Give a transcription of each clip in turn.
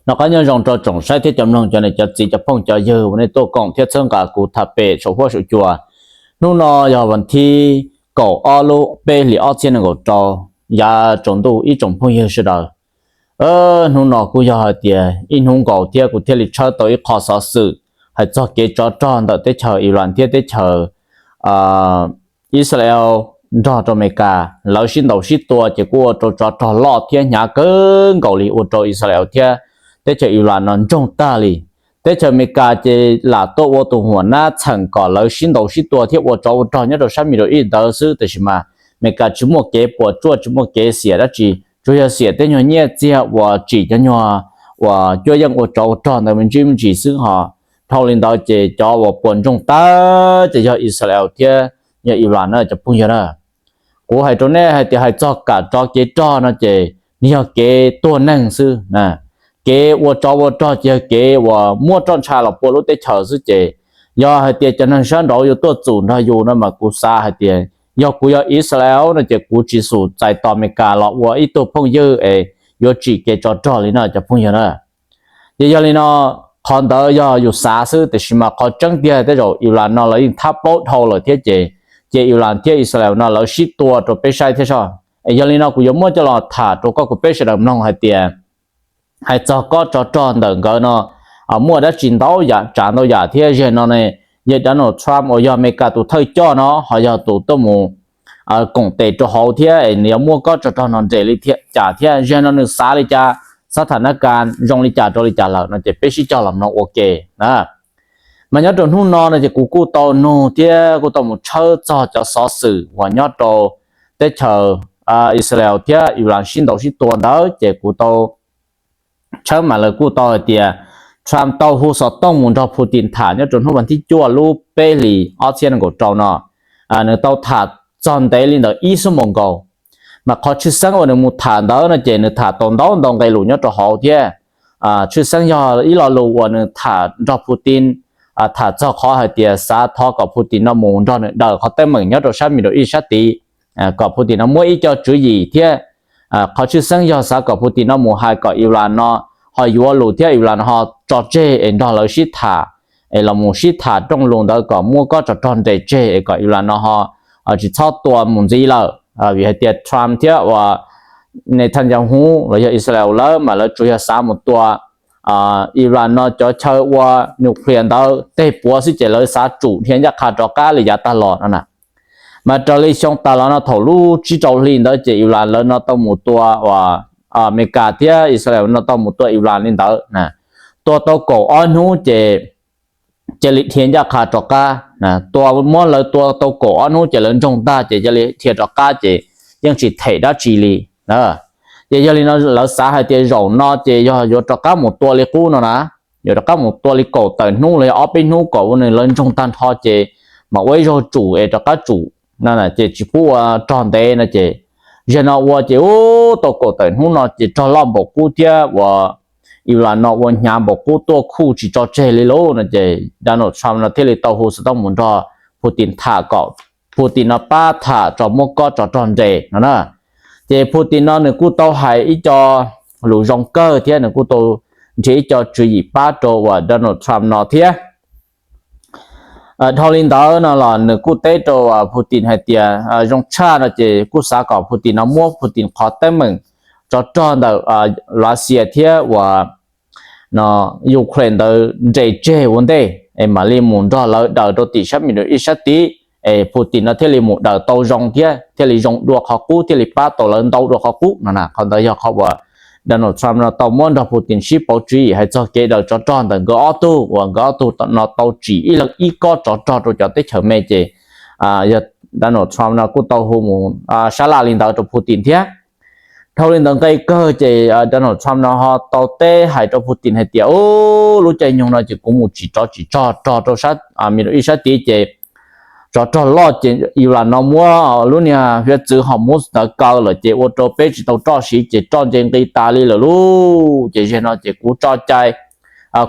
Noj qab nyob zoo rau tsoom saib thiab cov mloog, cov niam cov txiv cov phooj cov ywg uas nej tuaj koom thiab txhawb nqa kuv tham pem saum huab saum cua. Hnub no yog vas thib kaum ob lub peb hlis ob txhiab nees nkaum rau, yav tsaus ntuj ib tsoom phooj ywg sawv daws. Hnub no kuj yog hais tias ib hnub nkaus thiab kuv thiaj li tshawb tau ib qho xov xwm hais txog kev tsov rog ntawm teb chaws Iran thiab teb chaws Israel nrog rau Amelikas lawv sib ntaus sib tua ces kuj ua rau tsov rog loj thiab hnyav kawg nkaus li ua rau Israel thiab teb chaws Iran no ntsoog tag li. Teb chaws Amelikas ces lam tuaj ua tus huam nab txheem kom lawv sib ntaus sib tua thiab ua tsov ua rog nyob rau sab Middle East ntawd xwb, tiam sis mas Amelikas tsis muaj kev puas tsuaj tsis muaj kev xiam dab tsi, tsuas yog xiam tej nyuag nyiaj txiag uas tsim cov nyuag uas cuab yeej ua tsov ua rog ntawd me ntsis me ntsis xwb ho. Dhau li ntawd ces cov uas puas ntsoog tag ces yog Israel thiab yog Iran na cov phooj ywg na. Kuv hais rau nej hais tias hais txog kam tsov kev rog no ces nws yog kev tuag neeg xwb. Kev ua tsov ua rog ces yog kev uas muab roj ntsha los pua lub teb chaws xwb ces yog hais tias cov neeg sab nraud yuav tuaj txum nrog yus no mas kuv xav hais tias yog kuv yog Israel no ces kuv tsis xum txais tos Amelikas los ua ib tug phooj ywg es yuav tsim kev tsov rog li no cov phooj ywg na. Ces yog li no, qhov ntawd yog yus xav xwb, tiam sis mas qhov tseeb tiag tej zaum Iran no lawv yeej thab plaub dhau lawm thiab ces, ces Iran thiab Israel no lawv sib tua rau peb saib thiab soj. Es yog li no kuv yuav muab coj los tham rau koj kuv peb sawv daws mloog hais tias hais txog kob tsov rog ntawm nkawd no muaj dab tsi ntau yam tsav ntau yam thiab. Zaum no ne, yawg Donald Trump uas yog Amelikas tus thawj coj no ho yog tus tuaj mus koom tes rau hauv thiab es nws yuav muab kob tsov rog no nres li cas thiab zaum no nws xav li cas, xav tham nab kas zoo li cas rau li cas lawm no ces peb sib cog los mloog ua ke na. Mas nyob rau hnub no no ces kuv kuj tau nug thiab kuj tau mus tshawb txog cov xov xwm uas nyob rau teb chaws Israel thiab Iran sib ntaus sib tua ntawd ces kuv tau tshawb mas lawv kuj tau hais tias Trump tau hu xov tooj mus nrog Putin tham nyob rau hnub vas thib cuaj lub peb hlis ob txhiab nees nkaum rau no. Nws tau tham txog ntev li ntawd ib xuab moos nkaus. Mas qhov tshwj xeeb uas nws mus tham ntawd no ces nws tham tau ntau ntau nqe lus nyob rau hauv thiab. Tshwj xeeb yog ib lo lus uas nws tham nrog Putin, tham txog qhov hais tias xav thov kom Putin no mus nrog nws daws qhov teeb meem nyob rau sab Middle East sab tid, kom Putin no muab ib co tswv yim thiab qhov tshwj xeeb yog xav kom Putin no mus hais kom Iran no ho yuav lus thiab Iran ho tso tseg es nrog lawv sib tham, es los mus sib tham rooj lus ntawd kom muab kob tsov rog nres tseg es kom Iran no ho tsis txhob tua mus ntxiv lawm. Vim hais tias Trump thiab uas Netanyahu los yog Israel lawv mas lawv tsuas yog xav mus tua Iran no cov chaw ua nuclear ntawd teg puav xwb ces lawv xav tsum dhia ncaj qha rov qab li yav tag los no na. Mas raws li xyoo tas los no thaum lub tsib rau hli ntawd ces Iran lawv no tau mus tua uas Amelikas thiab Israel no tau mus tua Iran li ntawd, tua tau kaum ob hnub ces cia li dhia ncaj qha rov qab. Tua muab lawv tua tau kaum ob hnub ces lawv ntsoog ntag ces cia li dhia rov qab ces yeej tsis them dab tsi li. Ces yog li no lawv xav hais tias zaum no ces yog yuav rov qab mus tua li qub no na, yuav rov qab mus tua li kaum tawm hnub los yog ob peb hnub kom ua nws lawv ntsoog tag nrho ces mam ua ib zaug tsum es rov qab tsum no ces tsis pub ua rog ntev no ces zaum no ua ces ub tau kaum tawm hnub no ces rog loj npaum qub thiab uas Iran no ua hnyav npaum qub tuaj khuj tsis tso tseg li lauj no ces Donald Trump no thiaj li tau hu xov tooj mus nrog Putin tham kom Putin no pab tham tso muab kob tsov rog nres no na. Ces Putin no nws kuj tau hais ib co lus zoo kawg thiab nws kuj tau nrhiav ib co tswv yim pab rau uas Donald Trump no thiab. Dhau li ntawd no los nws kuj teb rau Putin hais tias zoo tshaj no ces kuj xav kom Putin no muab Putin qhov teeb meem tsov rog ntawm Russia thiab uas Ukraine ntawd nres tseg ua ntej es mam li mus nrog lawv daws rau tim sab Middle East sab tid es Putin no thiaj li mus daws tau zoo thiab thiaj li zoo dua qhov qub thiaj li pab tau lawv ntau dua qhov qub no na. Qhov ntawd yog qhov uas Donald Trump no tau muab nrog Putin sib pauv tswv yim hais txog kev daws tsov rog ntawm nkawd ob tug uas nkawd ob tug no tau tsim ib leeg ib kob tsov rog rau cov teb chaws me ces yog Donald Trump no kuj tau hu mus sab laj li ntawd rau Putin thiab. Dhau li ntawd nqe kawg ces Donald Trump no ho tau teb hais rau Putin hais tias ub lub caij nyoog no ces kuv mus tsim tsov tsim rog rog rau sab Middle East sab tid ces tsov rog loj ces Iran no muab lub niag hiav txwv Hormuz ntawd kaw lawm ces ua rau peb tsis tau roj siv ces roj nce nqi tas li lawm lauj. Ces zaum no ces kuv tso cai,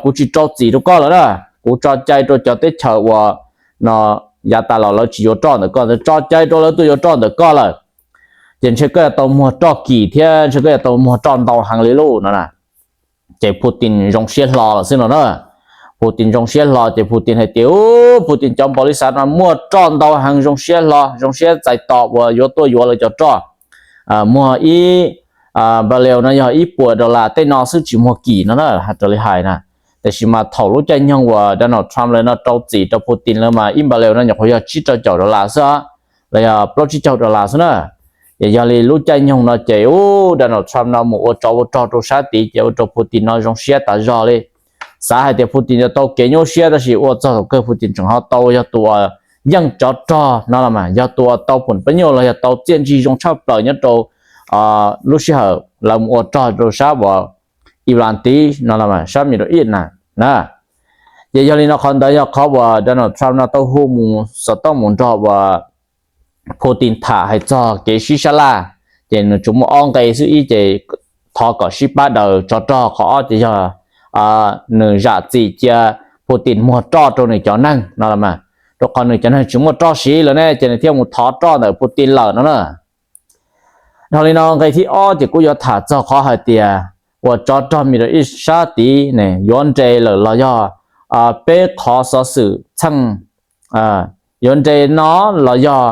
kuv tsis rau txim rau koj lawm na, kuv tso cai rau cov teb chaws uas no yav tas los lawv tsis yuav roj ntawm koj, tso cai rau lawv tuaj yuav roj ntawm koj lawm. Ces ntshe koj yuav tau muag roj kim thiab ntshe koj yuav tau muag roj ntau heev li lauj no na. ces Putin zoo siab hlo lawm xwb no na. Putin zoo siab hlo ces Putin hais tias, Putin cov npaum li xav no muaj roj ntau heev, zoo siab hlo, zoo siab txais tos uas yuav tuaj yuav lawv cov roj. Muag ib barrel no yog ib puas dollar tej no xwb, tsis muag kim no na, raws li hais na. Tiam sis mas thaum lub caij nyoog uas Donald Trump lawv no rau txim rau Putin lawv mas ib barrel no nyuam qhuav yog tsib rau caum dollar xwb, los yog plaub tsib caug dollar xwb na. Ces yog li lub caij nyoog no ces ub, Donald Trump no mus ua tsov ua rog rau sab tid ces ua rau Putin no zoo siab tas zog li. Xav hais tias Putin yuav tau kev nyuaj siab, tab sis ua txog thaum kawg Putin tseem ho tau yog tus uas yeej tsov rog no los mas, yog tus uas tau pum pab nyuj los yog tau txiaj ntsig zoo tshaj plaws nyob rau lub sij hawm lawv mus ua rog rau sab uas Iran tid no los mas, sab Middle East na. Ces yog li no qhov ntawd yog qhov uas Donald Trump no tau hu mus xov tooj mus nrog uas Putin tham hais txog kev sib sab laj. Ces nws tsuas muaj ob nqe xwb, ib ces thov kom sib pab daws tsov rog, qhov ob ces yog nws zam txim cia Putin muag roj rau nws cov neeg no los mas, rau qhov nws cov neeg tsis muaj roj siv lawm ne, ces nws thiaj mus thov roj ntawm Putin lawm no na. Dhau li no nqe thib ob ces kuj yuav tham txog qhov hais tias uas tsov rog Middle East sab tid ne yuav nres lawm los yog peb qhov xov xwm txheej, yuav nres no los yog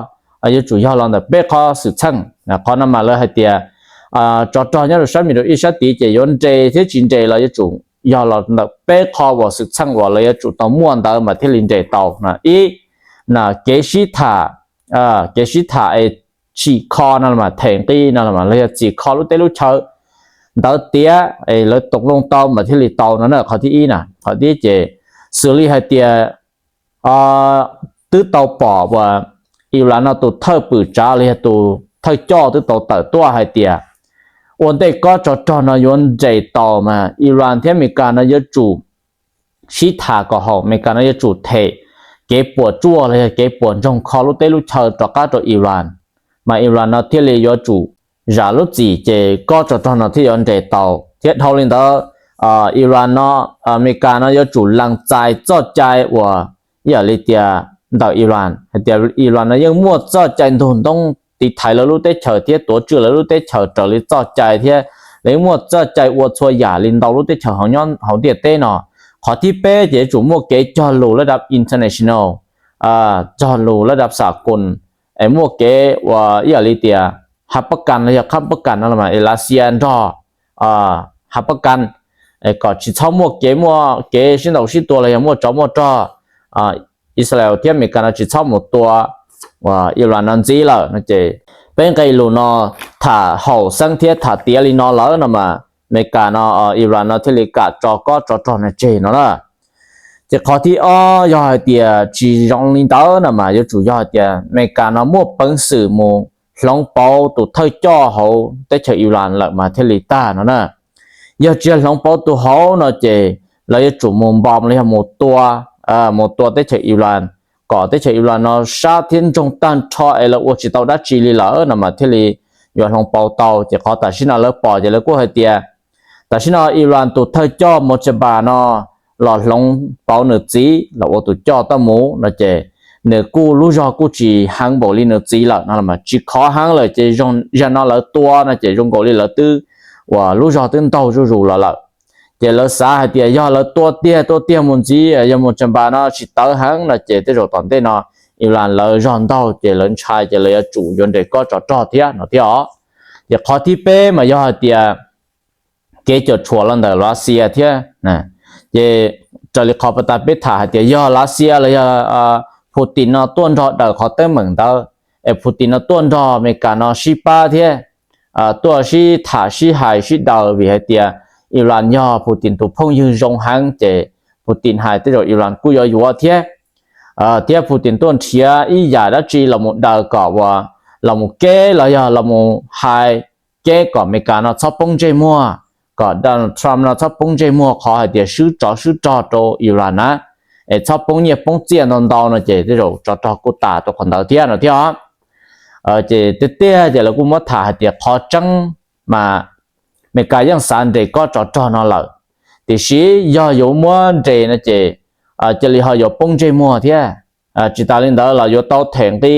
yuav tsum yog los ntawm peb qhov xwm txheej. Qhov no mas lawv hais tias tsov rog nyob rau sab Middle East sab tid ces yuav nres thiab tsis nres los yuav tsum yog los ntawm peb qhov uas xwm txheej uas lawv yuav tsum tau muaj ntawd mas thiaj li nres tau. Ib, kev sib tham, kev sib tham es txhim kho no los mas, them nqi no los mas, los yog txhim kho lub teb lub chaw ntawd tiav es lawv tau loo tau mas thiaj li tau no na, qhov thib ib na. Qhov thib ib ces xws li hais tias twb tau pom uas Iran no tus thawj pwm tsav los yog tus thawj coj twb tau tawm tuaj hais tias ua ntej kob tsov rog no yuav nres tau mas Iran thiab Amelikas no yuav tsum sib tham kom haum, Amelikas no yuav tsum them kev puas tsuaj los yog kev puas ntsoog kho lub teb lub chaw rov qab rau Iran, mas Iran no thiaj li yuav tsum zam lub txim ces kob tsov rog no thiaj yuav nres tau. Thiab dhau li ntawd, Iran no, Amelikas no yuav tsum lees txais txoj cai uas ib yam li tias ntawm Iran hais tias Iran no yeej muaj txoj cai ntug ntoob tiv thaiv lawv lub teb chaws thiab tuav tswj lawv lub teb chaws raws li txoj cai thiab lawv yeej muaj txoj cai ua txhua yam li ntau lub teb chaws hauv ntiaj teb no. Qhov thib peb ces yuav tsum muaj kev cog lus lab dab international, cog lus lab dab xa kun, es muaj kev uas ib yam li tias ha pab kas los yog qhab pab kas no los mas es Lav Xias nrog ha pab kas, kom tsis txhob muaj kev, muaj kev sib ntaus sib tua los yog muaj tsov muaj rog, Israel thiab Amelikas no tsis txhob mus tua Iran no ntxiv lawm no ces peb nqe lus no tham haum xeeb thiab tham tiav li no lawm no mas Amelikas no, Iran no thiaj li kam tso kob tsov rog no tseg no na. Ces qhov thib ob yog hais tias tsis zoo li ntawd no mas yuav tsum yog hais tias Amelikas no muaj peev xwm mus hloov pauv tus thawj coj hauv teb chaws Iran lawm mas thiaj li tag no na. Yog tsis yog hloov pauv tus hauv no ces lawv yuav tsum mus npom los yog mus tua, mus tua teb chaws Iran, kom teb chaws Iran no sab thiab ntsoog tag nrho es lawv ua tsis tau dab tsi li lawm no mas thiaj li yuav hloov pauv tau. Ces qhov tam sim no lawv pom ces lawv kuj hais tias tam sim no Iran tus thawj coj Mojtaba no los hloov pauv nws txiv los ua tus coj tau mus no ces nws kuj lub zog kuj tsis heev npaum li nws txiv lawm no mas tsis khov heev lawm ces zag no lawv tua no ces zoo nkaus li lawv twb uas lub zog twb ntaug zuj zus los lawm. Ces lawv xav hais tias yog lawv tua tiag tua tiag mus ntxiv yog Mojtaba no tsis tawv heev no ces tej zaum tom ntej no Iran lawv zog ntaug ces lawv ntshai ces lawv yuav tsum yuav nres kob tsov rog thiab no thiab os. Ces qhov thib peb mas yog hais tias kev cuam tshuam los ntawm Lav Xias thiab. Ces raws li qhov pas tas peb tham hais tias yog Lav Xias los yog Putin no tuaj nrog daws qhov teeb meem ntawd, es Putin no tuaj nrog Amelikas no sib pab thiab tuaj sib tham sib hais sib daws vim hais tias Iran yog Putin tus phooj ywg zoo heev ces Putin hais tej zaum Iran kuj yuav yuav thiab. Thiab Putin tuaj nrhiav ib yam dab tsi los mus daws kom uas los mus keb los yog los mus hais keb kom Amelikas no txhob poob ntsej muag, kom Donald Trump no txhob poob ntsej muag qhov hais tias swb tsov swb rog rau Iran na, es txhob poob nyiaj poob txiaj ntau ntau no ces tej zaum tsov rog kuj tas rau qhov ntawd thiab no thiab. Ces tiag tiag ces lawv kuj muab tham hais tias qhov tseeb mas Amelikas yeej xav nres kob tsov rog no lawm, tiam sis yog yuav muab nres no ces cia li ho yuav poob ntsej muag thiab. Tsis tas li ntawd los yuav tau them nqi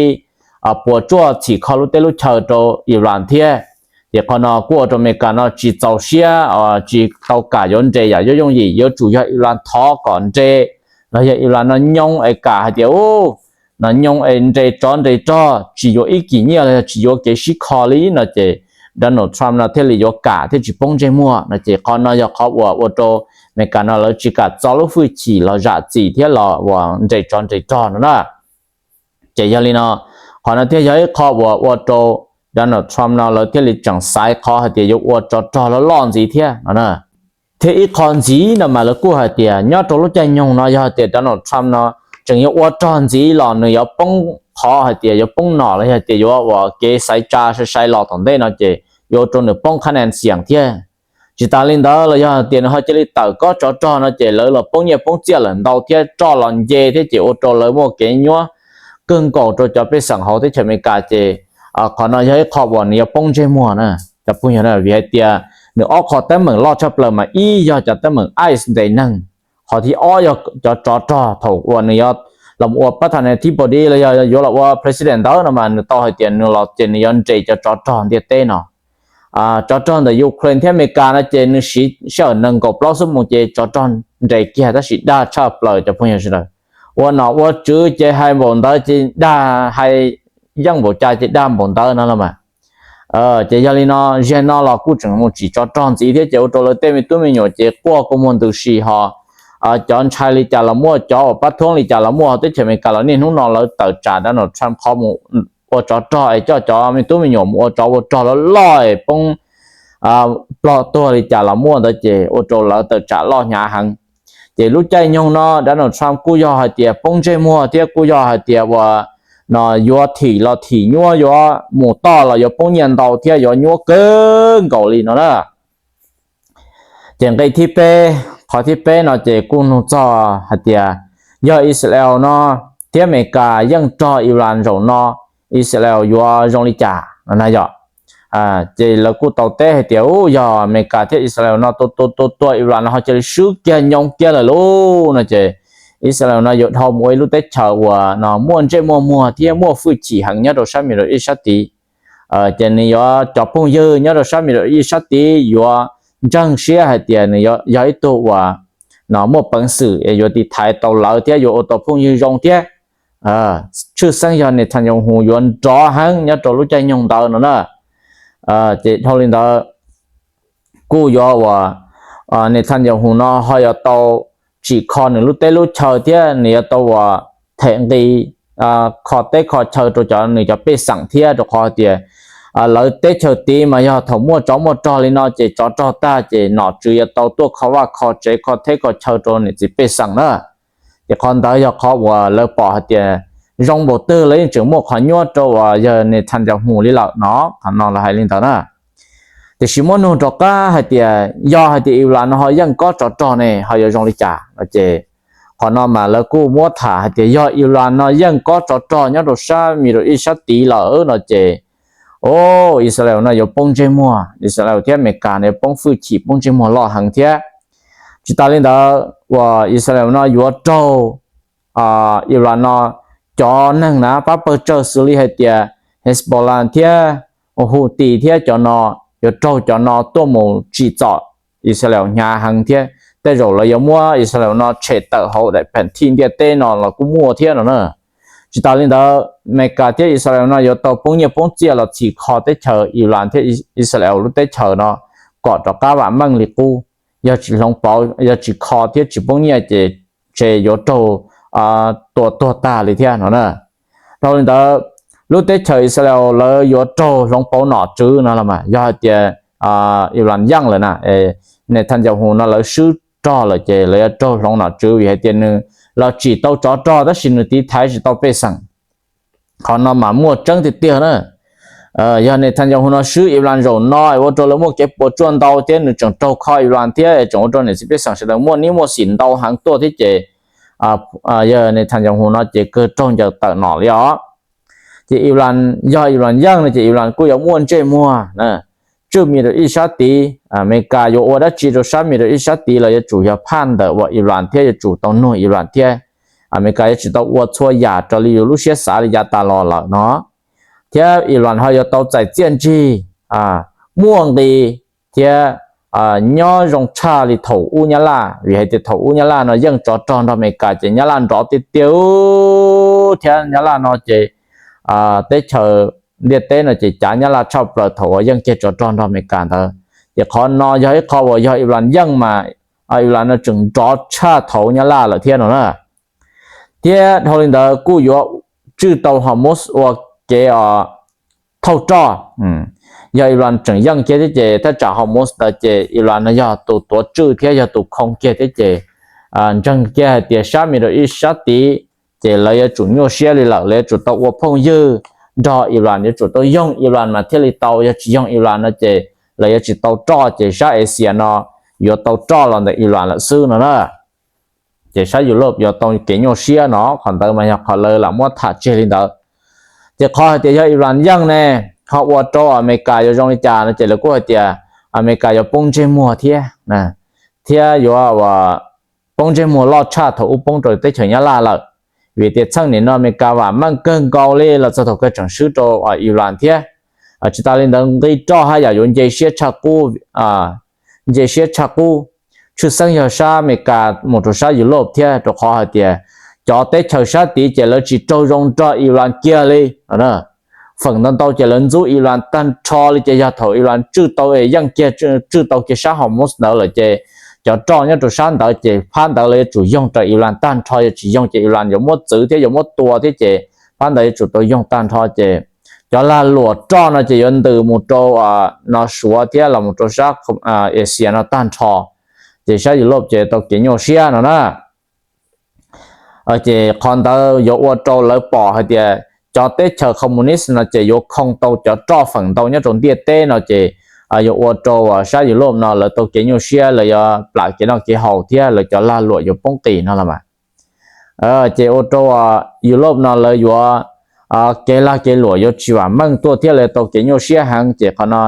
puas tsuaj txhim kho lub teb lub chaw rau Iran thiab. Ces qhov no kuj ua rau Amelikas no tsis txaus siab, tsis tau kam yuav nres yam yooj yooj yim, yuav tsum yog Iran thov kom nres, los yog Iran no nyoo es kam hais tias u no nyoo es nres tsov nres rog, tsis yuav ib kis nyiaj los yog tsis yuav kev sib kho li no ces Donald Trump no thiaj li yuav kam thiab tsis poob ntsej muag no ces qhov no yog qhov uas ua rau Amelikas no lawv tsis kam txo lub hwj chim los zam txim thiab los uas nres tsov nres rog no na. Ces yog li no, qhov no thiaj yog ib qho uas ua rau Donald Trump no lawv thiaj li tseem xaiv qhov hais tias yuav ua tsov rog loj loj ntxiv thiab no. Thiab ib qho ntxiv no mas lawv kuj hais tias nyob rau lub caij nyoog no yog hais tias Donald Trump no tseem yuav ua rog ntxiv los nws yuav poob qhov hais tias yuav poob nom los yog tias yuav ua kev xaiv tsa sai sai los tom ntej no ces yuav ua rau nws poob qhab nees xiam thiab. Tsis tas li ntawd los yog hais tias nws ho cia li tawm kob tsov rog no ces lawv los poob nyiaj poob txiaj lawm ntau thiab roj los nce thiab ces ua rau lawv muaj kev nyuab kawg nkaus rau cov pej xeem hauv teb chaws Amelikas ces qhov no yog ib qho uas nws yuav poob ntsej muag na. Cov phooj ywg, vim hais tias nws ob qho teeb meem loj tshaj plaws mas ib yog cov teeb meem ice ntes neeg, qhov thib ob yog cov tsov rog thaum uas nws yuav los ua pab tha ne thib pos di los yog yuav los ua president ntawd no mas nws tau hais tias nws los ces nws yuav nres cov tsov rog ntiaj teb no. Tsov rog ntawm Ukraine thiab Amelikas no ces nws siv sij hawm nees nkaum plaub xuab moos ces tsov rog nres kiag tab sis dag tshaj plaws cov phooj ywg sawv daws. Ua nom ua tswv ces hais npaum ntawd ces dag, hais yeej npaum cas ces dag npaum ntawd no los mas. Ces yog li no, zaum no los kuj tseem mus tsim tsov rog ntxiv thiab ces ua rau lawv tej me tub me nyuam ces quaj kua muag ntws si ho cov ntshai li cas los muaj, cov uas pab thuab li cas los muaj. Teb chaws Amelikas los niaj hnub no lawv tawm tsam Donald Trump qhov mus ua tsov rog es coj cov me tub me nyuam mus ua tsov ua rog loj loj es poob plog tuag li cas los muaj ntawd ces ua rau lawv tawm tsam loj hnyav heev. Ces lub caij nyoog no Donald Trump kuj yog hais tias poob ntsej muag thiab kuj yog hais tias uas no yuav thim los thim nyuaj, yuav mus toj los yuav poob nyiaj ntau thiab yuav nyuaj kawg nkaus li no na. Ces nqe thib peb, qhov thib peb no ces kuj nug txog hais tias yog Israel no thiab Amelikas yeej rog Iran zaum no, Israel yuav zoo li cas no na yom. Ces lawv kuj tau teb hais tias u yog Amelikas thiab Israel no tua tua tua tua Iran no ho cia li swb kiag nyoo kiag lawm lauj no ces Israel no yuav dhau mus ua ib lub teb chaws uas no muaj ntsej muaj muag thiab muaj hwj chim heev nyob rau sab Middle East sab tid. Ces nws yuav cov phooj ywg nyob rau sab Middle East sab tid yuav ntseeg siab hais tias nws yog ib tug uas no muaj peev xwm es yuav tiv thaiv tau lawv thiab yuav ua tau phooj ywg zoo thiab tshwj xeeb yog Netanyahu yuav nrov heev nyob rau lub caij nyoog ntawd no na. Ces dhau li ntawd kuj yuav uas Netanyahu no ho yuav tau tsim kho nws lub teb lub chaw thiab nws yuav tau uas them nqi kho teb kho chaw rau cov nws cov pej xeem thiab rau qhov tias lawv teb chaws tid mas yog thaum muaj tsov muaj rog li no ces tsov rog tag ces nom tswv yuav tau tuaj kho vaj kho tsev kho teb kho chaw rau niam txiv pej xeem na. Ces qhov ntawd yog qhov uas lawv pom hais tias zoo npaum twg lawv yeej tseem muaj qhov nyuaj rau uas yog Netanyahu li lawm no, qhov no lawv hais li ntawd na. Tiam sis muab nug rov qab hais tias yog hais tias Iran no ho yeej kob tsov rog ne ho yuav zoo li cas no ces qhov no mas lawv kuj muab tham hais tias yog Iran no yeej kob tsov rog nyob rau sab Middle East sab tid lawm no ces o Israel no yuav poob ntsej muag, Israel thiab Amelikas no yuav poob hwj chim poob ntsej muag loj heev thiab. Tsis tas li ntawd uas Israel no yuav raug Iran no cov neeg na pab pawg tsawg xws li hais tias Hezbollah thiab Houthi thiab cov no yuav raug cov no tuaj mus tsim txom Israel hnyav heev thiab tej zaum lawv yuav muab Israel no tshem tawm hauv daim pheem thij ntiaj teb no los kuj muaj thiab no na. Tsis tas li ntawd Amelikas thiab Israel no yuav tau poob nyiaj poob txiaj los txhim kho teb chaws Iran thiab Israel lub teb chaws no kom rov qab vam meej li qub. Yog tsis hloov pauv, yog tsis kho thiab tsis poob nyiaj ces ntshe yuav raug tua tuag tag li thiab no na. Dhau li ntawd lub teb chaws Israel lawv yuav raug hloov pauv nom tswv no los mas yog hais tias Iran yeej lawm na, Netanyahu no lawv swb rog lawm ces lawv yuav raug hloov nom tswv vim hais tias nws los tsim tau tsov rog tab sis nws tiv thaiv tsis tau pej xeem. Qhov no mas muaj tseeb tiag tiag na. Yog Netanyahu no swb Iran zaum no ua rau lawv muaj kev puas tsuaj ntau thiab nws tseem raug kho Iran thiab tseem ua rau niam txiv pej xeem sawv daws muaj nib muaj xim ntau heev tuaj thiab ces yog Netanyahu no ces kawg raug ncaws tawm nom li os. Ces Iran, yog Iran yeej no ces Iran kuj yuav muaj ntsej muag tswj Middle East sab tid. Amelikas yuav ua dab tsi rau sab Middle East sab tid los yuav tsum yog phaj ntawm uas Iran thiab yuav tsum tau nug Iran thiab. Amelikas yuav tsis tau ua txhua yam raws li yus lub siab xav li yav tas los lawm no. Thiab Iran ho yuav tau txais txiaj ntsig muaj nqis thiab nyob zoo tshaj li thaum ub Nyab Laj, vim hais tias thaum ub Nyab Laj no yeej tsov rog nrog Amelikas ces Nyab Laj nrov tiag tiag thiab Nyab Laj no ces teb chaws ntiaj teb no ces cav Nyab Laj tshaj plaws thaum uas yeej kiag tsov rog nrog Amelikas ntawd. Ces qhov no yog ib qho uas yog Iran yeej mas Iran no tseem nrov tshaj thaum Nyab Laj lawm thiab no na. Thiab dhau li ntawd kuj yuav tswj tau Hormuz ua kev thauj roj. Yog Iran tseem yeej kiag thiab ces thaj tsam Hormuz ntawd ces Iran no yog tus tuav tswj thiab yog tus khoo kiag thiab ces ntseeg kiag hais tias sab Middle East sab tid ces lawv yuav tsum nyuaj siab li lawm, lawv yuav tsum tau ua phooj ywg nrog Iran, yuav tsum tau yoog Iran mas thiaj li tau, yog tsis yoog Iran no ces lawv yuav tsis tau roj ces sab Asia no yuav tau roj los ntawm Iran lawm xwb no na. Ces sab Europe yuav tau kev nyuaj siab no, qhov ntawd mas yog qhov lawv lam muab tham tseg li ntawd. Ces qhov hais tias yog Iran yeej ne, ho ua rau Amelikas yuav zoo li cas no ces lawv kuj hais tias Amelikas yuav poob ntsej muag thiab, thiab yuav poob ntsej muag loj tshaj thaum ub poob rau teb chaws Nyab Laj lawm. Vim tias txheej nim no Amelikas vam meej kawg nkaus li los txog thaum kawg tseem swb rau Iran thiab. Tsis tas li ntawd nqi roj haj yam yuav nce siab tshaj qub, nce siab tshaj qub. Tshwj xeeb yog sab Amelikas mus rau sab Europe thiab, rau qhov hais tias cov teb chaws sab tid ces lawv tsis raug zoo nrog Iran kiag li. Feem ntau ntau ces lawv ntxub Iran tag nrho li, ces yog thaum Iran tswj tau es yeej kiag tswj tau kiag sab Hormuz ntawd lawm ces cov roj nyob rau sab ntawd ces phab ntawd lawv yuav tsum yoog rau Iran tag nrho, yog tsis yoog ces Iran yuav muab txwv thiab yuav muab tua thiab ces phab ntawd yuav tsum tau yoog tag nrho ces cov lag luam roj no ces yuav ntws mus rau no Suav thiab los mus rau sab Asia no tag nrho, ces sab Europe ces tau kev nyuaj siab no na. Ces qhov ntawd yuav ua rau lawv pom hais tias cov teb chaws communist no ces yuav khoo tau cov roj feem ntau nyob rau ntiaj teb no ces yuav ua rau sab Europe no lawv tau kev nyuaj siab, lawv yuav plam kev noj kev haus thiab lawv cov lag luam yuav poob qis no los mas. Ces ua rau Europe no lawv yuav kev lag kev luam yuav tsis vam meej tuaj thiab lawv tau kev nyuaj siab heev, ces qhov no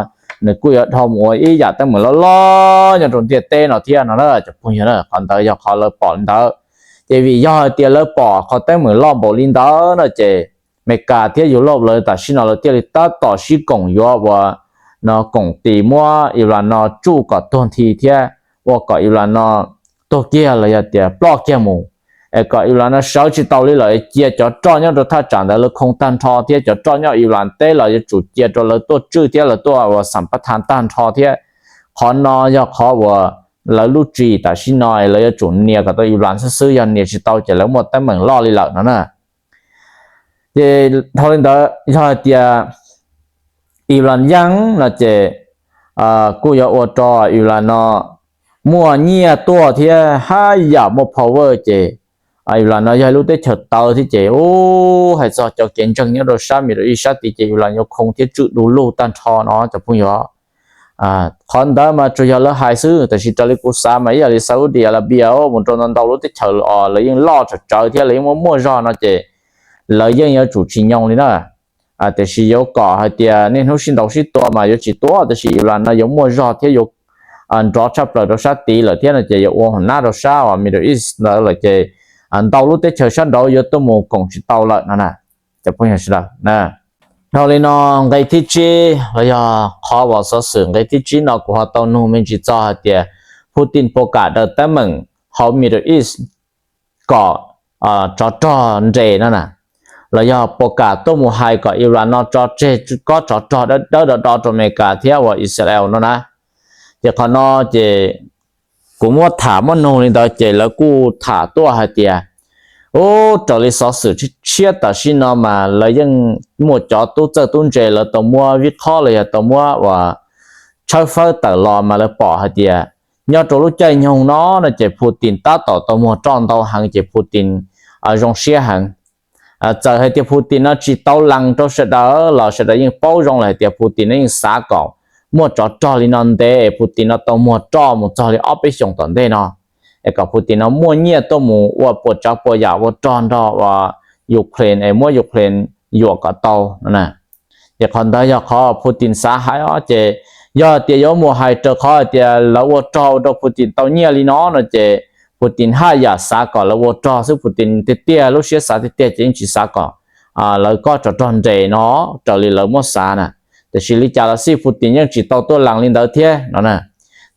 nws kuj yuav dhau mus ua ib yam teeb meem loj loj nyob rau ntiaj teb no thiab no na cov phooj ywg. Qhov ntawd yog qhov lawv pom li ntawd. Ces vim yog hais tias lawv pom qhov teeb meem loj npaum li ntawd no ces Amelikas thiab Europe lawv tam sim no lawv thiaj li tab tom sib koom yuav ua no koom tis muab Iran no tsuj kom tuag nthi thiab ua kom Iran no tuag kiag los yog tias ploj kiag mus, es kom Iran no sawv tsis tau li lawm, cia cov roj nyob rau thaj tsam ntawd lawv khoo tag nrho thiab cov roj nyob Iran teb los yuav tsum cia rau lawv tuaj tswj thiab lawv tuaj ua xam pab tha tag nrho thiab. Qhov no yog qhov uas lawv lub tswv yim tam sim no lawv yuav tsum nias kom tau Iran xwb xwb, yog nias tsis tau ces lawv muaj teeb meem loj li lawm no na. Ces dhau li ntawd yog hais tias Iran yeej no ces kuj yuav ua rau Iran no muaj nyiaj tuaj thiab haj yam muaj power ces Iran no yog lub teb chaws tawv thiab ces ub, hais txog cov kev ntseeg nyob rau sab Middle East sab tid ces Iran yuav khoo thiab tswj du lug tag nrho no cov phooj ywg. Qhov ntawd mas tsuas yog lawv hais xwb, tab sis raws li kuv xav mas ib yam li Saudi Arabia mus rau ntau ntau lub teb chaws os, lawv yeej loj tsawv tsawv thiab lawv yeej muaj muaj zog no ces lawv yeej yuav tsum tsis nyoo li na. Tiam sis yuav kom hais tias niaj hnub sib ntaus sib tua mas yuav tsis tua, tab sis Iran no yuav muaj zog thiab yuav nrov tshaj plaws rau sab tid lawm thiab no ces yuav ua hauv nab rau sab uas Middle East ntawd lawm ces ntau lub teb chaws sab nraud yuav tuaj mus koom tsis tau lawm no na cov phooj ywg sawv daws. Dhau li no nqe thib tsib los yog qhov uas xov xwm nqe thib tsib no kuv ho tau nug me ntsis txog hais tias Putin puas kam daws teeb meem hauv Middle East kom tsov rog nres no na, los yog puas kam tuaj mus hais kom Iran no tso tseg kob tsov rog dawb dawb do do rau Amelikas thiab uas Israel no na. Ces qhov no ces kuv muab tham muab nug li ntawd ces lawv kuj tham tuaj hais tias ub, raws li xov xwm tshiab tam sim no mas lawv yeej muaj cov tub txawj tub ntse lawv tau muab vib qhob los yog tau muab uas tshawb fawb tawm los mas lawv pom hais tias nyob rau lub caij nyoog no no ces Putin tab tom tau muag roj ntau heev ces Putin zoo siab heev. Txawm hais tias Putin no tsis tau lees rau sawv daws los sawv daws yeej paub zoo lawm hais tias Putin no yeej xav kom muaj tsov rog li no ntev es Putin no tau muag roj mus txog li ob peb xyoos tom ntej no es kom Putin no muaj nyiaj tuaj mus ua puas tsav puas yam ua rog nrog uas Ukraine es muab Ukraine yuam kom tau no na. Ces qhov ntawd yog qhov Putin xav hais os, ces yog tias yuav mus hais raws qhov hais tias lawv ua rog ua rau Putin tau nyiaj li no no ces Putin haj yam xav kom lawv ua rog xwb, Putin tiag tiag lub siab xav tiag tiag ces yeej tsis xav kom lawv kob tsov rog nres no raws li lawv muab xav na. Tiam sis li cas los xij Putin yeej tsis tau tuaj lees li ntawd thiab no na.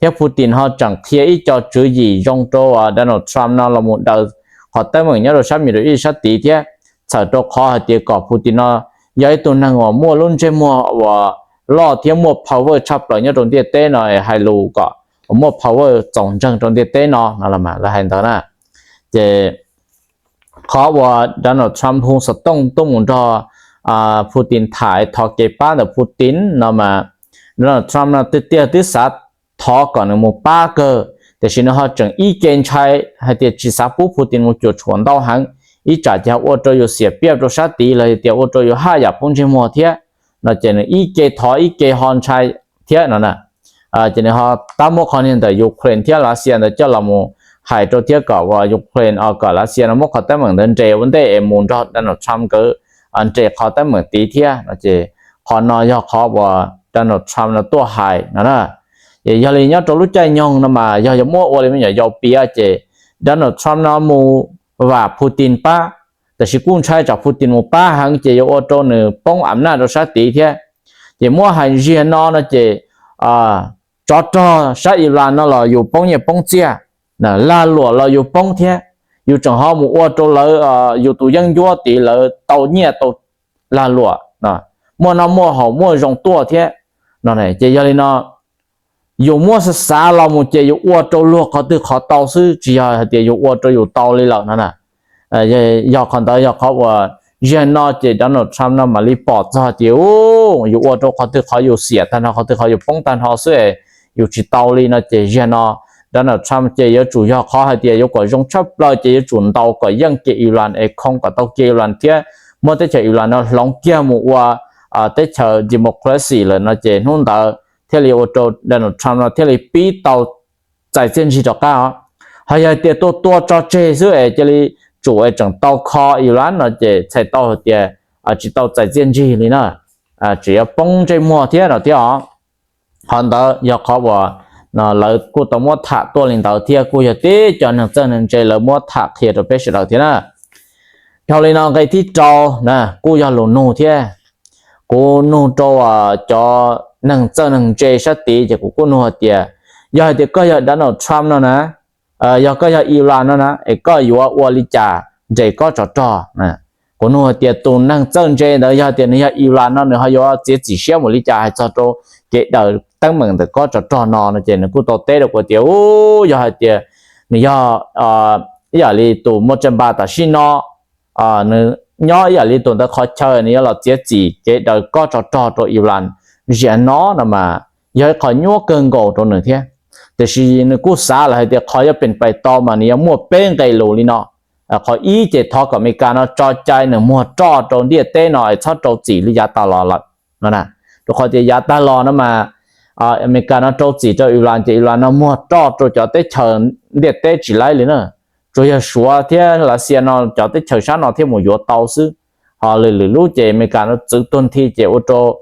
Thiab Putin ho tseem qhia ib co tswv yim zoo rau Donald Trump no los mus daws qhov teeb meem nyob rau sab Middle East sab tid thiab, txhawm rau qhov hais tias kom Putin no yog ib tug neeg uas muaj lub ntsej muag uas loj thiab muaj power tshaj plaws nyob rau ntiaj teb no, hais lus kom muaj power txaus ntseeg rau ntiaj teb no no los mas lawv hais ntawd na. Ces qhov uas Donald Trump hu xov tooj tuaj mus nrog Putin tham thov kev pab ntawm Putin no mas, Donald Trump no tiag tiag twb xav thov kom nws mus pab kawg, tiam sis nws ho tseem ib ke ntshai hais tias tsis xav pub Putin mus cuam tshuam ntau heev, ib tsam ces ho ua rau yus xiam piaj rau sab tid los tias ua rau yus haj yam poob ntsej muag thiab no ces nws ib ke thov ib ke ho ntshai thiab no na. Ces nws ho tab muab qhov niag ntawm Ukraine thiab Lav Xias ntawd coj los mus hais rau thiab kom uas Ukraine kom Lav Xias no muab qhov teeb meem ntawd nres ua ntej es mus nrog Donald Trump nkawd nres qhov teeb meem tid thiab no ces qhov no yog qhov uas Donald Trump no tuaj hais no na. Ces yog li nyob rau lub caij nyoog no mas yog yuav muab ua li me nyuam yaus piav ces Donald Trump no mus vam Putin pab, tiam sis kuj ntshai tsam Putin mus pab heev ces yuav ua rau nws poob am naj rau sab tid thiab. Ces muab hais ziag no no ces tsov rog sab Iran no los yus poob nyiaj poob txiaj, lag luam los yus poob thiab. Yus tseem ho mus ua rau lawv, yus tus yeeb ncuab tid lawv tau nyiaj tau lag luam, muaj noj muaj haus muaj zoo tuaj thiab no. Ces yog li no yus muab xav xav los mus ces yus ua rau luag qhov twg qhov tau xwb, tsis yog hais tias yus ua rau yus tau li lawm no na. Yog qhov ntawd yog qhov uas ziag no ces Donald Trump no mam li pom txog tias yus ua rau qhov twg qhov yus xiam tag nrho, qhov twg qhov yus poob tag nrho xwb es yus tsis tau li no ces ziag no Donald Trump ces yuav tsum yog qhov hais tias yuav kom zoo tshaj plaws ces yuav tsum ntaus kom yeej kev Iran es khoo kom tau kev Iran thiab muab teb chaws Iran no hloov kiag mus ua teb chaws democracy lawm no ces hnub ntawd thiaj li ua rau Donald Trump no thiaj li pib tau txais txiaj ntsig rov qab os. Ho yog tias tua tua tso tseg xwb es cia li tsum es tseem tau kho Iran no ces txhais tau hais tias tsis tau txais txiaj ntsig li na, tseem yuav poob ntsej muag thiab no thiab os. Qhov ntawd yog qhov uas lawv kuj tau muab tham tuaj li ntawd thiab kuj yog tib cov neeg txawj neeg ntse lawv muab tham qhia rau peb sawv daws thiab na. Dhau li no nqe thib rau na kuj yog lus nug thiab. Kuv nug rau cov neeg txawj neeg ntse sab tid ces kuv kuj nug hais tias, yog hais tias koj yog Donald Trump no na, yog koj yog Iran no na es koj yuav ua li cas nres kob tsov rog? Kuv nug hais tias tus neeg txawj ntse ntawd yog tias nws yog Iran no nws ho yuav txiav txim siab mus li cas hais txog rau kev daws teeb meem ntawm kob tsov rog no no ces nws kuj tau teb rau kuv tias, u, yog hais tias nws yog ib yam li tus Mojave tam sim no, nws nyob ib yam li tus ntawd qhov chaw nws yuav los txiav txim kev daws kob tsov rog rau Iran ziam no no mas yog ib qho nyuaj kawg nkaus rau nws thiab. Tiam sis nws kuj xav lawm hais tias qhov yuav peem pais tau mas nws yuav muaj peb nqe lus li no. Qhov ib ces thov kom Amelikas no tso cai nws muag roj rau ntiaj teb no es txhob rau txim li yav tag los lawm no. Rau qhov tias yav tag los no mas Amelikas no rau txim rau Iran ces Iran no muag roj rau cov teb chaws ntiaj teb tsis laib li na. Tsuas yog Suav thiab Lav Xias no cov teb chaws sab no thiaj mus yuav tau xwb. Ho lwm lwm lub ces Amelikas no txwv tuag nthi ces ua rau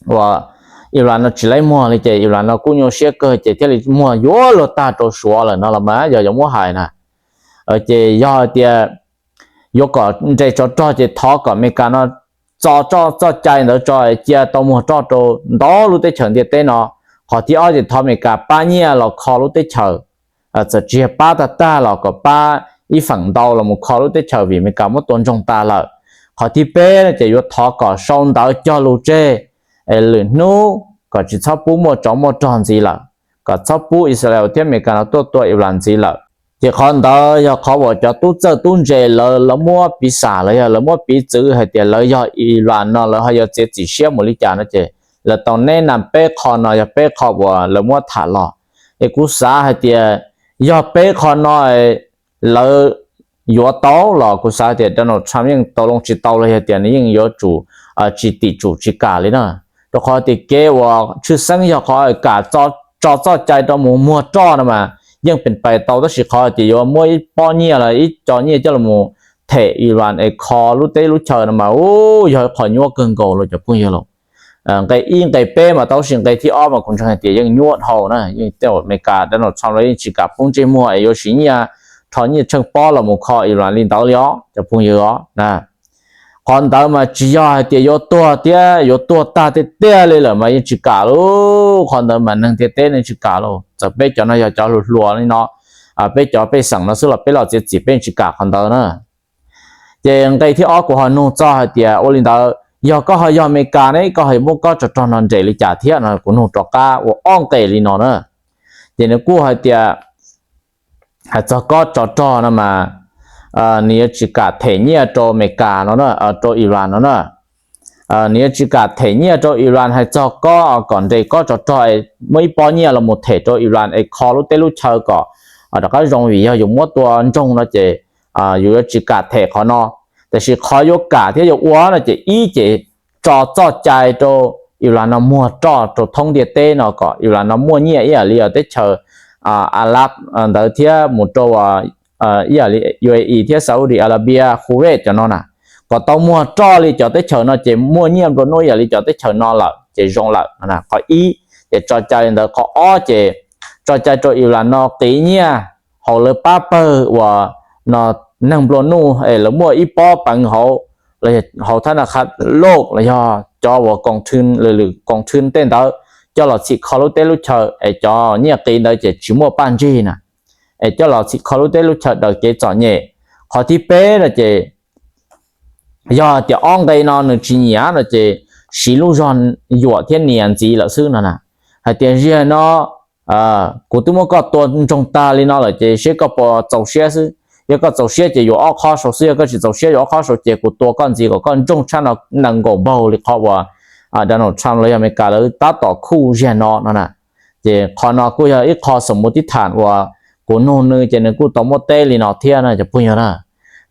uas Iran no tsis laib muag li ces Iran no kuj nyuaj siab kawg ces thiaj li muag yuav luag tag rau Suav lawm no los mas yog yuav muab hais na. Ces yog hais tias yuav kom nres tsov rog ces thov kom Amelikas no txo txoj cai ntawd tso cia tau muag roj rau ntau lub teb chaws ntiaj teb no. Qhov thib ob ces thov Amelikas pab nyiaj los kho lub teb chaws. Txawm tsis yog pab tag tag los kom pab ib feem ntau los mus kho lub teb chaws vim Amelikas muab tua ntsoog tas lawm. Qhov thib peb ces yuav thov kom sau ntawv cog lus tseg es lwm hnub kom tsis txhob pub muaj tsov muaj rog ntxiv lawm, kom txhob pub Israel thiab Amelikas no tuaj tua Iran ntxiv lawm. Ces qhov ntawd yog qhov uas cov tub txawj tub ntse lawv lawv muab piv xam los yog lawv muab piv txwv hais tias lawv yog Iran no lawv ho yuav txiav txim siab mus li cas no ces lawv tau neb na peb qho no yog peb qho uas lawv muab tham los. Es kuv xav hais tias yog peb qho no lawv yuav tau los kuv xav tias Donald Trump yeej tau loo tsis tau los yog tias nws yeej yuav tsum tsis tim tsum tsis kam li na. Rau qhov tias kev uas tshwj xeeb yog qhov kam tso txoj cai rau mus muag roj no mas yeej peem pais tau tab sis qhov tias yuav muab ib pob nyiaj los ib co nyiaj coj los them Iran es kho lub teb lub chaw no mas u yog ib qho nyuaj kawg nkaus los cov phooj ywg los. Nqe ib nqe peb mas tau sis nqe thib ob mas kuv ntseeg hais tias yeej nyuaj dhau na, yeej tej Amelikas Donald Trump los yeej tsis kam poob ntsej muag es yuav siv nyiaj, rho nyiaj tsheej pob los mus kho Iran li ntawd li os cov phooj ywg os na. Qhov ntawd mas tsis yog hais tias yuav tuag thiab yuav tuag tag tiag tiag li lawm mas yeej tsis kam lauj. Qhov ntawd mas neeg ntiaj teb yeej tsis kam lauj. Txawm peb cov no yog cov hluas hluas li no, peb cov pej xeem no xwb los peb los txiav txim peb tsis kam qhov ntawd na. Ces nqe thib ob kuv ho nug txog hais tias ua li ntawd yog koj ho yog Amelikas ne koj ho muab kob tsov rog no nres li cas thiab no. Kuv nug rov qab ua ob nqe li no na. Ces nws kuj hais tias hais txog kob tsov rog no mas nws yuav tsis kam them nyiaj rau Amelikas no, rau Iran no na. Nws yuav tsis kam them nyiaj rau Iran hais txog kob kom nres kob tsov rog es muab ib pob nyiaj los mus them rau Iran es kho lub teb lub chaw kom rov qab zoo, vim yog yus muab tua ntsoog no ces yus yuav tsis kam them qhov no. Tiam sis qhov yuav kam thiab yuav ua no ces ib ces tso txoj cai rau Iran no muag roj rau thoob ntiaj teb no kom Iran no muaj nyiaj ib yam li teb chaws Arab ntawd thiab mus rau ib yam li U A E thiab Saudi Arabia, Kuwait cov no na, kom tau muag roj li cov teb chaws no ces muaj nyiaj nplua nuj ib yam li cov teb chaws no lawm ces zoo lawm. Qhov ib ces tso cai li ntawd. Qhov ob ces tso cai rau Iran no qiv nyiaj hauv lawv pab pawg uas no neeg nplua nuj es lawv muaj ib pob peev hauv, hauv thab na kha loj los yog cov uas koom thw, lwm lwm koom thw tej ntawd coj los txhim kho lub teb lub chaw es cov nyiaj qiv ntawd ces tsis muaj paj ntsig na, es coj los txhim kho lub teb lub chaw daws kev txom nyem. Qhov thib peb no ces yog tias ob nqe no nws tsis nyiam no ces siv lub zog yuam thiab nias ntxiv lawm xwb no na. Hais tias ziag no kuv twb muab koj tua ntsoog tag li no lawm ces seb koj puas txaus siab xwb. Yog koj txaus siab ces yuav ob qhob sau xwb, yog koj tsis txaus siab yuav ob qhob sau ces kuv tua koj ntxiv kom koj ntsoog tshaj no nees nkaum npaug li qhov uas Donald Trump los yog Amelikas lawv tab tom khuj ziag no no na. Ces qhov no kuj yog ib qho xom mus tib tham uas kuv nug nws ces nws kuj tau muab teb li no thiab na cov phooj ywg na.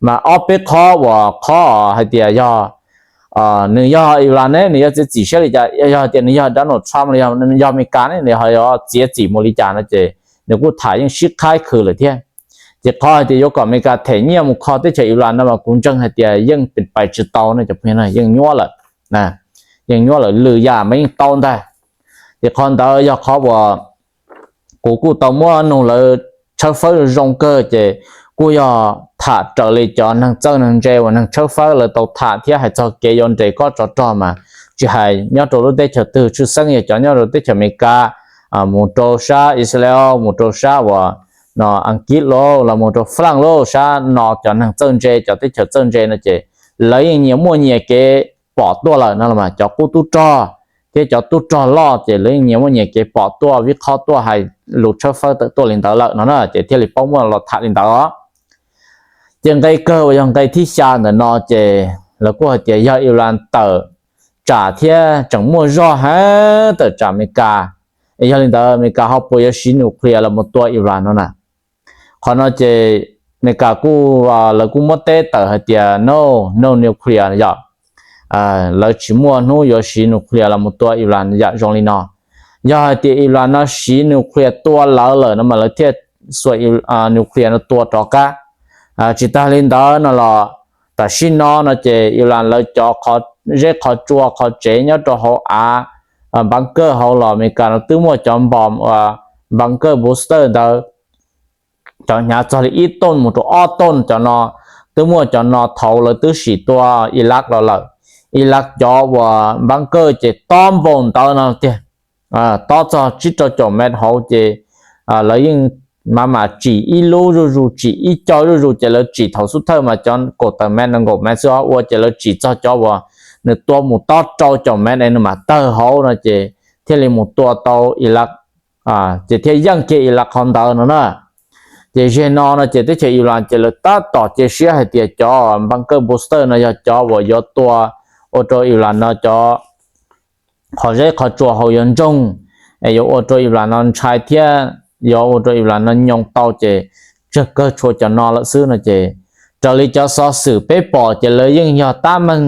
Mas ob peb qhob uas qhob hais tias yog nws yog Iran ne nws yuav txiav txim siab li cas, yog tias nws yog Donald Trump los yog Amelikas ne nws ho yuav txiav txim mus li cas no ces nws kuj tham yeej sib qhaib khwv lawm thiab. Ces qhov hais tias yuav kom Amelikas them nyiaj mus kho teb chaws Iran no mas kuv ntseeg hais tias yeej pais tsis tau ne cov phooj ywg, yeej nyuab lawm, yeej nyuab lawm, lwm yam mas yeej tau ntag. Ces qhov ntawd yog qhov uas kuv kuj tau muab nug lawv tshawb fawb zoo kawg ces kuj yog tham raws li cov neeg txawj neeg ntse uas neeg tshawb fawb lawv tau tham thiab hais txog kev yuav nres kob tsov rog mas tsis hais nyob rau lub teb chaws twg, tshwj xeeb yog cov nyob rau teb chaws Amelikas, mus rau sab Israel, mus rau sab uas no Askiv lauj, los mus rau Faj Laj lauj, sab no cov neeg txawj ntse, cov teb chaws txawj ntse no ces lawv yeej nyias muaj nyias kev pom tuaj lawm no los mas cov qub tub rog thiab cov tub rog loj ces lawv yeej nyias muaj nyias kev pom tuaj, vib qhob tuaj, hais lus tshawb fawb tawm tuaj li ntawd lawm no na ces thiaj li paub muaj los tham li ntawd os. Ces nqe kawg uas yog nqe thib xya ntawm no ces lawv kuj hais tias yog Iran tawm tsam thiab tseem muaj zog heev tawm tsam Amelikas, es yog li ntawd Amelikas ho puas yuav siv nuclear los mus tua Iran no na. Qhov no ces Amelikas kuj, lawv kuj muab teb tawm hais tias no, no nuclear yom, lawv tsis muaj hnub yuav siv nuclear los mus tua Iran yam zoo li no. Yog hais tias Iran no siv nuclear tua lawv lawm no mas lawv thiaj xuas nuclear no tua rov qab. Tsis tas li ntawd no los tam sim no no ces Iran lawv cov zeb qhov tsua qhov tsev nyob rau hauv av, bunker hauv los Amelikas no twb muaj cov npom, bunker booster ntawd, cov hnyav txog li ib tooj mus rau ob tooj cov no, twb muaj cov no thaud lawv twb sim tua Iraq los lawm. Iraq cov uas bunker ces tob npaum ntawd no tiag, tob txog tsib rau caum mev hauv ces lawv yeej mam mam tsim ib lub zuj zus, tsim ib co zuj zus ces lawv tsim thaum xub thawj mas cov kaum tawm mev nees nkaum mev xwb ua ces lawv tsim txog cov uas nws tua mus tob rau caum mev es nws mam tawg hauv no ces thiaj li mus tua tau Iraq, ces thiaj yeej kiag Iraq qhov ntawd no na. Ces zeg no no ces teb chaws Iran ces lawv tab tom cia siab hais tias cov bunker booster no yog cov uas yuav tua ua rau Iran no cov qhov zeb qhov tsua hauv yuav ntsoog, es yuav ua rau Iran no ntshai thiab yuav ua rau Iran no nyoo tau ces tsawg kawg tshuav cov no lawm xwb no ces raws li cov xov xwm peb pom ces lawv yeej yog tab meeg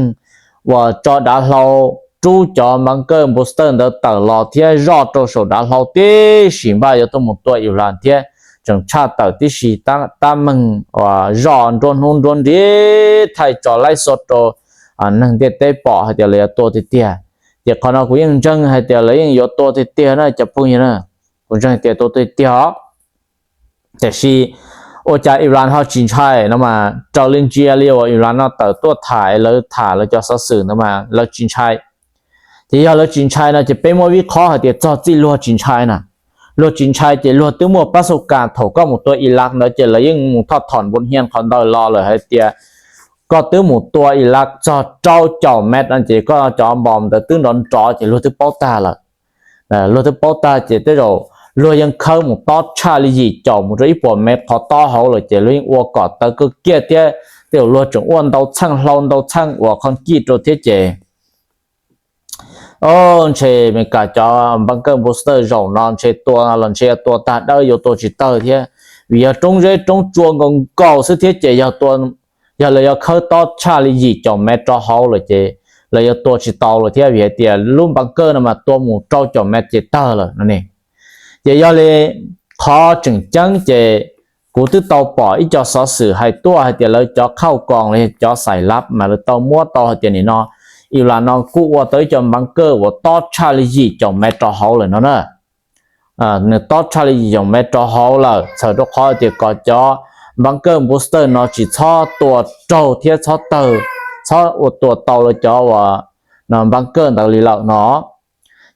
uas tso dav hlau rub cov bunker booster ntawd tawm los thiab zoj rau saum dav hlau tib si npaj yuav tuaj mus tua Iran thiab tseem tshaj tawm tib si, tab meeg uas zoj nruab hnub nruab nrig thaij tso laib xua rau neeg ntiaj teb pom hais tias lawv yuav tua tiag tiag. Ces qhov no kuv yeej ntseeg hais tias lawv yeej yuav tua tiag tiag na cov phooj ywg na, kuv ntseeg tias tua tiag tiag os. Tiam sis Ua cas Iran ho tsis ntshai no mas raws li ntsia li uas Iran no tawm tuaj tham es lawv tham lawv cov xov xwm ntawd mas lawv tsis ntshai. Ces yog lawv tsis ntshai no ces peb muab vib qhob hais tias txog txij luag tsis ntshai na. Luag tsis ntshai ces luag twb muaj pab xauj kas thaum koj mus tua Iraq ntawd ces lawv yeej mus thoj thom npus hias qhov ntawd los lawm hais tias koj twb mus tua Iraq txog rau caum mev no ces koj cov npos ntawd twb nrov nrov ces luag twb paub tag lawm. Luag twb paub tag ces tej zaum luag yeej khawb mus tob tshaj li yim caum mus rau ib puas mev qhov tob hauv lawm ces luag yeej ua kom tawv kawg kiag thiab tej zaum luag tseem ua ntau txheej hlau ntau txheej uas qhov kij rau thiab ces o, ntshe Amelikas cov bunker booster zaum no ntshe tua los ntshe yuav tua tag dawb yuav tua tsis tawg thiab, vim yog roob zeb roob tsua nkaus nkaus xwb thiab ces yog lawv yuav khawb tob tshaj li yim caum mev rau hauv lawm ces lawv yuav tua tsis tau lawm thiab vim hais tias lub bunker no mas tua mus rau caum mev ces tawg lawm no ne. Ces yog li qhov tseem ceeb ces kuv twb tau pom ib co xov xwm hais tuaj hais tias lawv cov khauj koos los yog cov xais lab mas lawv tau muab tau hais tias nim no Iran no kuj ua tau ib co bunker uas tob tshaj li yim caum mev rau hauv lawm no na. Nws tob tshaj li yim caum mev rau hauv lawm txhawm rau qhov tias kom cov bunker booster no tsis txhob tua raug thiab txhob tawg, txhob ua tua tau lawv cov uas bunker ntawd li lawm no.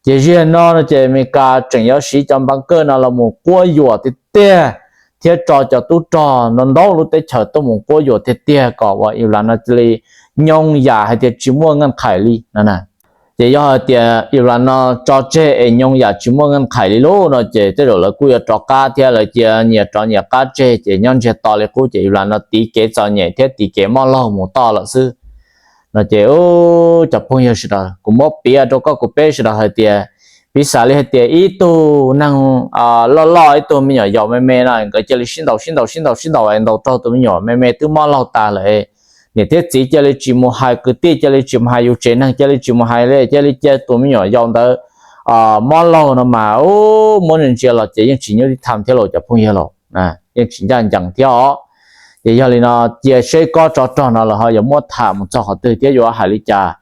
Ces ziag no no ces Amelikas tseem yuav siv cov bunker no los mus quab yuam tiag tiag thiab tso cov tub rog ntau ntau lub teb chaws tuaj mus quab yuam tiag tiag kom uas Iran no cia li nyoo yam hais tias tsis muaj nqaj qhais li no na. Ces yog hais tias Iran no tso tseg es nyoo yam tsis muaj nqaj qhais li lub no ces tej zaum lawv kuj yuav rov qab thiab lawv cia nyias rov nyias qab tseg ces nyob ntsiag to li qub ces Iran no tiv kev txom nyem thiab tiv kev mob laug mus toj lawm xwb no ces cov phooj ywg sawv daws, kuv muab piav rau koj kuv peb sawv daws hais tias, piv xam li hais tias ib tug neeg loj loj ib tug me nyuam yaus me me no nkawd cia li sib ntaus sib ntaus sib ntaus sib ntaus es ntaus raug tus me nyuam me me twb mob laug tas lawm, niam thiab txiv cia li tsis mus hais, kwv tij cia li tsis mus hais, yus tsev neeg cia li tsis mus hais li, cia li cia tus me nyuam yaus ntawd mob laug no mas muab ntsia los ces yeej tsis nyuaj tib tham thiab los cov phooj ywg los yeej tsis ncaj ncees thiab os. Ces yog li no cia seb kob tsov rog no los ho yuav muab tham mus txog qhov twg thiab yuav hais li cas.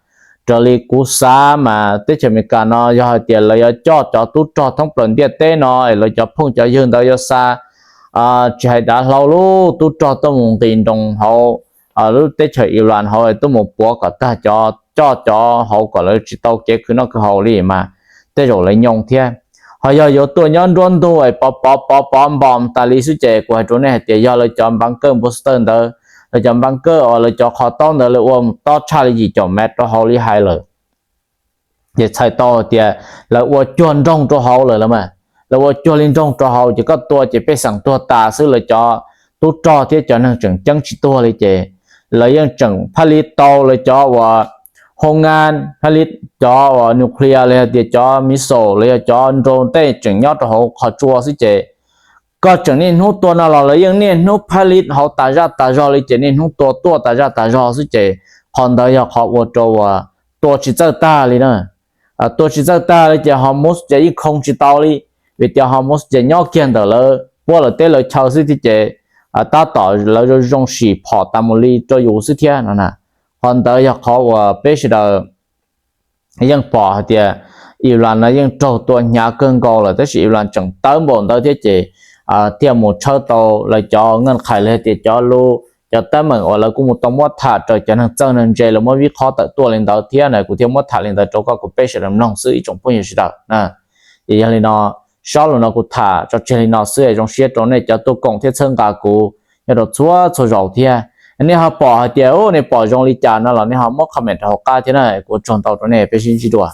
Raws li kuv xav mas teb chaws Amelikas no yog hais tias lawv yuav coj cov tub rog thoob plaws ntiaj teb no es lawv cov phooj cov ywg ntawd yuav xa tsis hais dav hlau lub tub rog tuaj mus nqis nroos hauv lub teb chaws Iran hauv tuaj mus puav kom tag cov, coj cov hauv kom lawv tsis tau kev khwv noj khwv haus li mas tej zaum lawv nyoo thiab. Ho yog yuav tuaj nyob nruab ntug es pov pov pov pov npos tas li xwb ces kuv hais rau nej hais tias yog lawv cov bunker booster ntawd, lawv cov bunker uas lawv cov qhov taub ntawd lawv ua tob tshaj li yim caum mev rau hauv li hais lawm. Ces txhais tau tias lawv ua cuag nroog rau hauv lawm los mas, lawv ua cuag li nroog rau hauv ces koj tua ces pej xeem tuag tas xwb, lawv cov tub rog thiab cov neeg tseem ceeb tsis tuag li ces lawv yeej tseem phaj li tau lawv cov uas hoo ngan phaj li, cov uas nuclear los yog tias cov missile los yog cov drone tej tseem nyob rau hauv qhov tsua xwb ces koj tseem niaj hnub tua no los lawv yeej niaj hnub phaj li hauv tas zaj tas zog li ces niaj hnub tua tuaj tas zaj tas zog xwb ces qhov ntawd yog qhov ua rau uas tua tsis txawj tag li na. Tua tsis txawj tag li ces Hormuz ces yeej khoo tsis tau li, vim tias Hormuz ces nyob kiag ntawm lawv puab lawv teb lawv chaw xwb thiab ces tab tom lawv zoo zoo sim phom tas mus li rau yus xwb thiab no na. Qhov ntawd yog qhov uas peb sawv daws yeej pom hais tias Iran no yeej raug tua hnyav kawg nkaus lawm tab sis Iran tseem tawv npaum ntawd thiab ces thiaj mus tshawb tau lawv cov nqaj qhais los tias cov lus cov teeb meem uas lawv kuj mus tau muab tham raws cov neeg txawj neeg ntse lawv muab vib qhob tawm tuaj li ntawd thiab na, kuv thiaj muab tham li ntawd rau koj kuv peb sawv daws mloog xwb ib tsoom phooj ywg sawv daws na. Ces yog li no, zaj lus no kuv tham tso tseg li no xwb, zoo siab rau nej cov tuaj koom thiab txhawb nqa kuv nyob rau txhua txhua zaus thiab. Nej ho pom hais tias nej pom zoo li cas no los nej ho muab comment rau hauv qab thiab na, kuv ua tsaug ntau rau nej, peb sib ntsib dua.